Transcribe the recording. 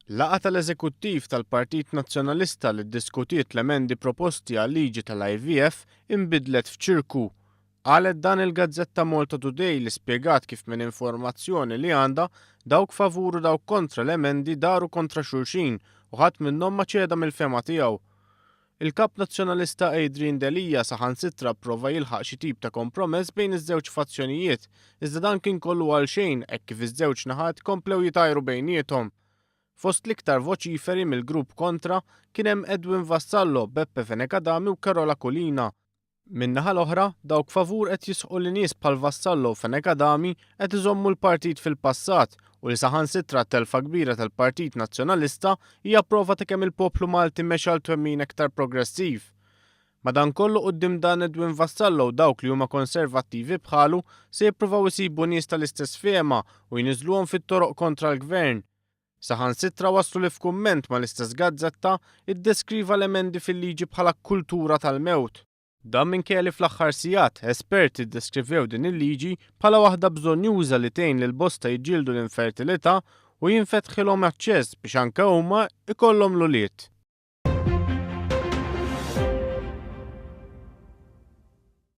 Laqgħa tal-Eżekuttiv tal-Partit Nazzjonalista li ddiskutiet l-emendi proposti għal-liġi tal-IVF inbidlet f'ċirku. Qalet dan il-gazzetta Malta Today li spjegat kif minn informazzjoni li għandha, dawk favur u dawk kontra l-emendi daru kontra xulxin u ħadd minnhom ma ċeda mill-fehma tiegħu. Il-Kap Nazzjonalista Adrian Delia saħansitra pprova jilħaq xi tip ta' kompromess bejn iż-żewġ fazzjonijiet, iżda dan kien kollu għalxejn hekk kif iż-żewġ naħat komplew jitgħajru bejniethom. Fost l-iktar voċiferi mill-grupp kontra kien hemm Edwin Vassallo, Beppe Fenech Adami u Karol Aquilina. Min-naħa l-oħra, dawk favur qed jisħqu li nies bħal Vassallo u Fenech Adami qed iżommu l-partit fil-passat u li saħansitra t-telfa kbira tal-Partit Nazzjonalista hija prova ta' kemm il-poplu Malti mexa għal twemmin aktar progressiv. Madankollu quddiem dan Edwin Vassallo u dawk li huma konservattivi bħalu se jippruvaw isibu nies tal-istess fehma u jniżżluhom fit-toroq kontra l-Gvern. Saħansitra waslu li f'kumment mal-istess gazzetta iddeskriva l-emendi fil-liġi bħala kultura tal-mewt. Dan minkejja li fl-aħħar sigħat, esperti ddeskrivew din il-liġi bħala waħda bżonnjuża li tgħin lil bosta jiġġieldu l-infertilità u jinfetħilhom aċċess biex anke huma jkollhom l-ulied.